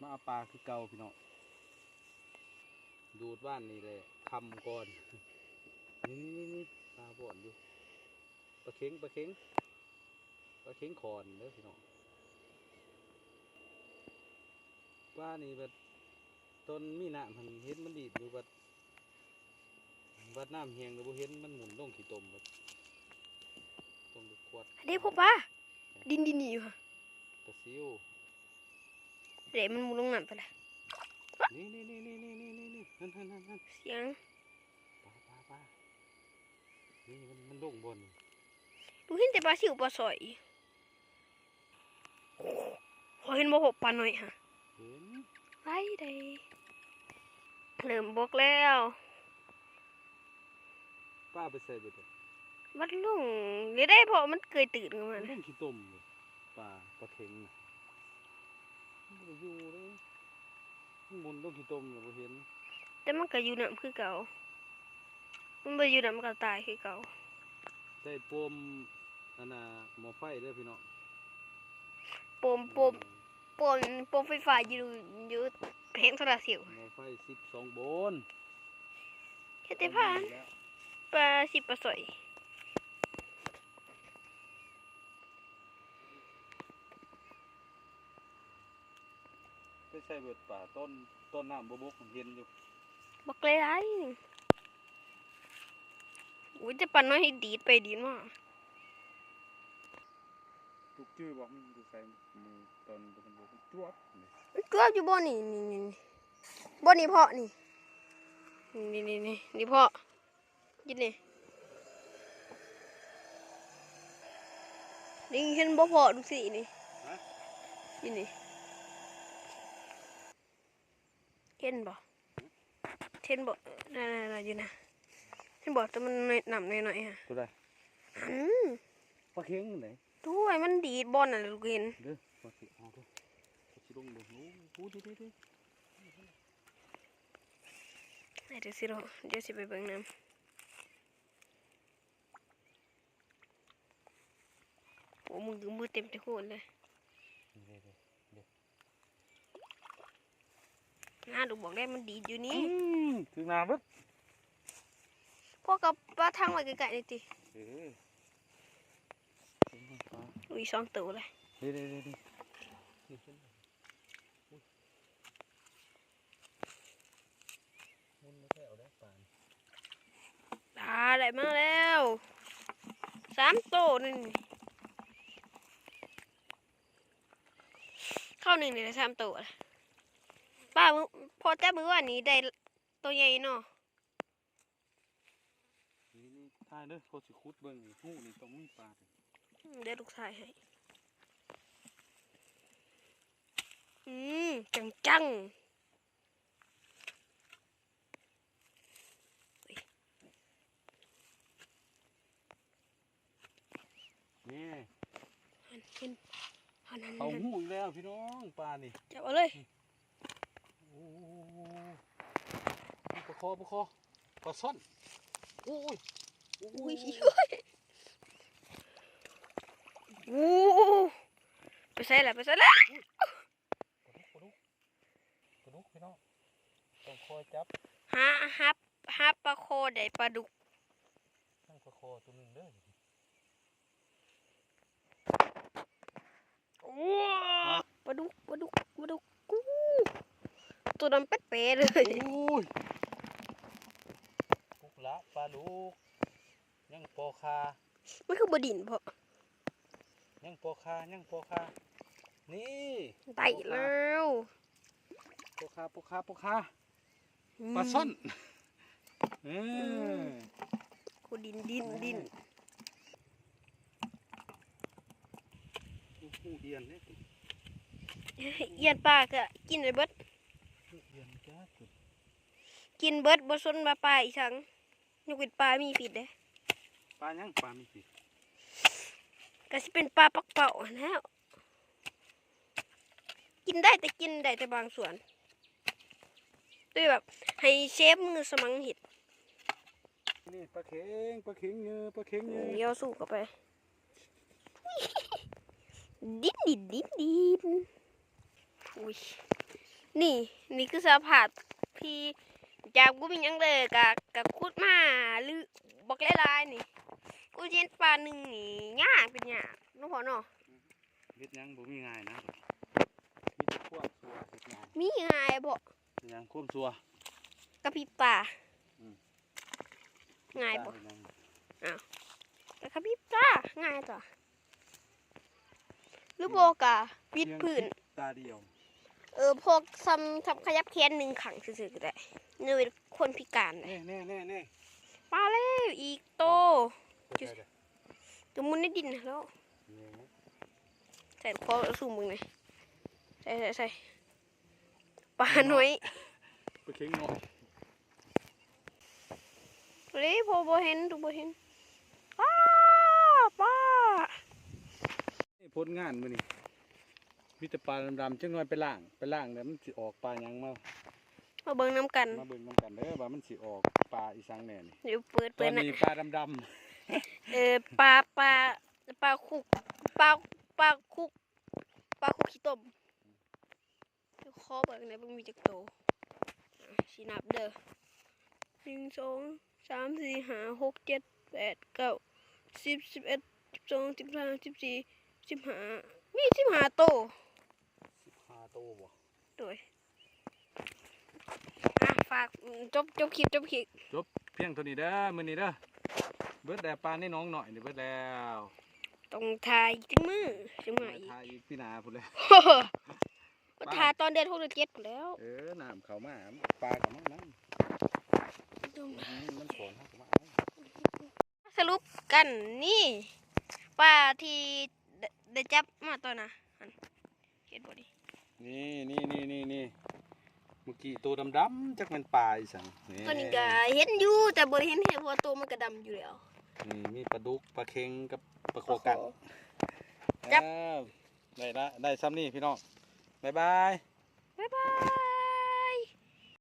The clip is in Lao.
ເອົາປາຄືເກົ່າພີ່ນ້ອງ ດູດຫວ່ານນີ້ແຫຼະ ຄ່ຳກ່ອນ. ນີ້ໆໆ ປາບ່ອນຢູ່ ປາເຂັງ ປາເຂັງ ປາເຂັງຂອນເດີພີ່ນ້ອງ. ປານີ້ບັດຕອນມີນ້ຳຫັ້ນເຫັນມັນດີດຢູ່ ບັດ ບັດນ້ຳແຫ້ງແລ້ວບໍ່ເຫັນ ມັນໝຸ່ນລົງຂີ້ຕົມ ບັດຕົມຂວດ. ອັນນີ້ພໍປາ ດິນ ດິນນີ້ຢູ່ຫະ ປາຊິວ. ເດ ມັນມຸດລົງນ້ຳໄປລະ. ນີ້ໆໆໆໆ ນັ້ນໆໆ ສຽງ ປາ ປາ ປາ ນີ້ມັນ ມັນລົງບ່ອນນີ້. ລູກເຫັນແຕ່ປາຊິວ ປາສ້ອຍ. ພໍເຫັນບໍ່ ພໍປານ້ອຍຫະ? ເຫັນ ໄປເດ້ ເລີ່ມບົກແລ້ວ. ປາໄປໃສເບິດ? ມັນລົງນີ້ໄດ້ ເພາະມັນເຄີຍຕື່ນຂຶ້ນມາ ມັນລົງຂີ້ຕົມເລີຍ ປາ ປາເຂັງນະ ມັນບໍ່ໄດ້ຢູ່ເລີຍ ມັນໝຸ່ນລົງຂີ້ຕົມແລ້ວບໍ່ເຫັນ. ແຕ່ມັນກໍຢູ່ນ້ຳຄືເກົ່າ ມັນບໍ່ຢູ່ນ້ຳມັນກໍຕາຍຄືເກົ່າ. ໃສ່ປົມ ອັນນ່າ ໝໍ້ໄຟເດີພີ່ນ້ອງ ປົມ ປົມ ເອີ ປົມ ປົມໄຟຟ້າຢູ່ ຢູ່ແຜງໂຊລາເຊວ ໝໍ້ໄຟສິບສອງໂບນ. ເຮັດແຕ່ປາ ປາຊິວ ປາສ້ອຍ. ໄປໃສ່ເບິດປາ ຕອນ ຕອນນ້ຳບໍ່ບົກເຫັນຢູ່ ບັກຫຼາຍໆ. ໂອ້ຍ ແຕ່ປານ້ອຍດີດໄປດີດມາ. ລູກຈື່ບໍ່ ມັນຢູ່ໃສ ມື້ຕອນມັນບໍ່ ມັນຈວບນີ້ ມັນຈວບຢູ່ບ່ອນນີ້ ນີ້ໆໆ ບ່ອນນີ້ເພາະນີ້ ນີ້ໆໆ ນີ້ເພາະ ຢູ່ນີ້ ນີ້ເຫັນບໍ່ເພາະດູຊິນີ້ ຮະ ຢູ່ນີ້ ເຫັນບໍ່? ເຫັນບໍ່? ນັ້ນໆໆ ຢູ່ນະ ເຫັນບໍ່? ໂຕມັນນ້ອຍ ນ້ຳນ້ອຍໆ ຮະ ໂຕໃດ? ຫັ້ນ ປາເຂັງໃດ? ໂອ້ຍ ມັນດີດບ່ອນນັ້ນແຫຼະ ລູກເຫັນເດີ ວ່າຊິເອົາເດີ ວ່າຊິລົງເບິ່ງ. ໂອ້ ເດີໆໆ ດຽວຊິລົງ ດຽວຊິໄປເບິ່ງນຳ. ໂອ້ ມື ມືເຕັມແຕ່ໂຫນເລີຍ. ໜ້າ ລູກບອກແລ້ວມັນດີດຢູ່ນີ້. ອືມ ຖືກໜ້າເບິດ. ພວກກັບປາທັງໄວ້ໃກ້ໆ ນີ້ຕິ. ເອີ ອຸ້ຍ ສອງໂຕເລີຍ. ເດ້ໆໆໆ ນີ້ເຫັນບໍ່? ອຸ້ຍ ໝຸ່ນມາແຖວໄດ້ປານ. ອ່າ ໄດ້ມາແລ້ວສາມໂຕໜຶ່ງ ເຂົ້າໜຶ່ງນີ້ໄດ້ສາມໂຕ. ປາມື້ ພໍຈັບມື້ວານນີ້ໄດ້ໂຕໃຫຍ່ເນາະ. ນີ້ໆ ຖ່າຍເດີ ພໍຊິຂຸດເບິ່ງ ຮູນີ້ຕ້ອງມີປາ. ອືມ ດຽວລູກຖ່າຍໃຫ້. ອືມ ຈັງໆ. ນີ້ ຫັ້ນ ເຫັນ ຫັ້ນໆໆ ເຂົ້າຮູອີກແລ້ວພີ່ນ້ອງ ປານີ້. ຈັບເອົາເລີຍ. ໂອ້ ປາຄໍ່ ປາຄໍ່ ປາຊ່ອນ. ໂອ້ຍ ໂອ້ຍ ໂອ້ຍ ໂອ້ ໄປໃສລະ ໄປໃສລະ? ປາດຸກ ປາດຸກ ປາດຸກພີ່ນ້ອງ ຕ້ອງຄອຍຈັບ. ຫາ ຫາ ຫາປາຄໍ່ໄດ້ປາດຸກ. ຍັງປາຄໍ່ໂຕໜຶ່ງເດີ. ໂອ້ ປາດຸກ ປາດຸກ ປາດຸກ. ກູ້ ໂຕດຳແປັດເປເລີຍ. ໂອ້ຍ ປຸກລະປາດຸກ. ຍັງພໍຄາ. ມັນຄືບໍ່ດີ້ນເພາະ ຍັງພໍຄາ ຍັງພໍຄາ. ນີ້ ໄດ້ແລ້ວ. ພໍຄາ ພໍຄາ ພໍຄາ ອືມ ປາຊ່ອນ. ເອີ ອືມ ກູດິ້ນ ດິ້ນ ດິ້ນ. ໂອ້ໂຫ ອຽນເດ້ ອຽນປາກະກິນໄດ້ເບິດ. ອຽນກະ ກິນເບິດ ບໍ່ສົນວ່າປາອີ່ຫຍັງ. ຍົກເວັ້ນປາມີພິດເດ້. ປາຫຍັງ ປາມີພິດ? ກະຊິເປັນປາປັກເປົ້າຫັ້ນແຫຼະ. ກິນໄດ້ແຕ່ ກິນໄດ້ແຕ່ບາງສ່ວນ. ໂດຍແບບໃຫ້ເຊຟມືສະມັງເຮັດ. ນີ້ປາເຂັງ ປາເຂັງເຍີ ປາເຂັງເຍີ. ເຍົຊູເຂົ້າໄປ. ດິ້ນ ດິ້ນ ດິ້ນ ດິ້ນ. ອຸ້ຍ ໂ ນີ້ ນີ້ຄືສະພາບທີ່ຈາກບໍ່ມີຫຍັງເລີຍ ກະ ກະຂຸດມາ ຫຼື ບັກຫຼາຍໆນີ້ ກວ່າຈະເຫັນປາໜຶ່ງນີ້ ຍາກເປັນຍາກເນາະພໍ່ເນາະ. ເຮັດຫຍັງບໍ່ມີງ່າຍນະ ມີແຕ່ຄວາມຊົ່ວເຮັດງ່າຍ. ມີງ່າຍບໍ່? ເປັນຫຍັງຄວາມຊົ່ວ? ກະພິບຕາ. ອືມ ງ່າຍບໍ່? ເຮັດຫຍັງ? ອ້າວ ກະກະພິບຕາ ງ່າຍຕົວະ ຫຼືບໍ່ກະວິດພື້ນ ຕາດຽວ. ເອີ ພວກສ່ຳ ສ່ຳຂະຫຍັບແຂນໜຶ່ງຂ້າງຊື່ໆກະໄດ້ ເນາະ ເປັນຄົນພິການ. ນີ້ໆໆໆ ມາແລ້ວອີກໂຕ ໃສໆ ຢູ່ໝຸ່ນໃນດິນຫັ້ນແຫຼ້ວ. ນີ້ ໃສ່ ຂໍຊູມເບິ່ງແດ່ ໃສ່ໆໆ ປານ້ອຍ ປາເຂັງນ້ອຍ. ເອີຍ ພໍ່ບໍ່ເຫັນ ຕູບໍ່ເຫັນ ອ້າ ປາ. ຜົນງານມື້ນີ້ມີແຕ່ປາດຳໆ ຈັກໜ່ອຍໄປລ້າງ ໄປລ້າງແລ້ວມັນຊິອອກປາຫຍັງມາ ມາເບິ່ງນຳກັນ ມາເບິ່ງນຳກັນເດີວ່າມັນຊິອອກປາອີ່ສັງແດ່ນີ້. ດຽວເປີດ ຕອນນີ້ປາດຳໆ ເອີ ປາ ປາ ປາຄຸກ ປາ ປາຄຸກ ປາຄຸກຂີ້ຕົມ. ຂໍເບິ່ງແດ່ ເບິ່ງມີຈັກໂຕ ອາ ຊິນັບເດີ ໜຶ່ງ ສອງ ສາມ ສີ່ ຫ້າ ຫົກ ເຈັດ ແປດ ເກົ້າ ສິບ ສິບເອັດ ສິບສອງ ສິບສາມ ສິບສີ່ ສິບຫ້າ ມີສິບຫ້າໂຕ. ສິບຫ້າໂຕບໍ່? ໂດຍ. ອ່ະ ຝາກ ຈົບ ຈົບຄລິບ ຈົບຄລິບ ຈົບພຽງເທົ່ານີ້ເດີ ມື້ນີ້ເດີ. ເບິດແລ້ວ ປາໃນໜອງນ້ອຍນີ້ເບິດແລ້ວ ຕ້ອງຖ້າອີກຈັກມື້ ຈັ່ງມາອີກ ຖ້າອີກປີໜ້າພຸ້ນແຫຼະ. ມາຖ້າຕອນເດືອນຫົກເດືອນເຈັດພຸ້ນແລ້ວ. ເອີ ນ້ຳເຂົ້າມາ ປາກະມານຳ ມັນສອນເຮົາກະມານຳ. ສະຫຼຸບກັນ ນີ້ ປາທີ່ໄດ້ ໄດ້ຈັບມາຕອນນະຫັ້ນ ເຫັນບໍ່ນີ້? ນີ້ໆໆໆ ເມື່ອກີ້ໂຕດຳໆ ຈັກແມ່ນປາອີ່ສັງ. ນີ້ ໂຕນີ້ກະເຫັນຢູ່ ແຕ່ບໍ່ໄດ້ເຫັນແຮງ ເພາະວ່າໂຕມັນກະດຳຢູ່ແລ້ວ. ນີ້ມີປາດຸກ ປາເຂັງກັບປາຄໍກັນ. ຈັບ ເອີ ໄດ້ລະ ໄດ້ສ່ຳນີ້ພີ່ນ້ອງ ບາຍບາຍ ບາຍບາຍ.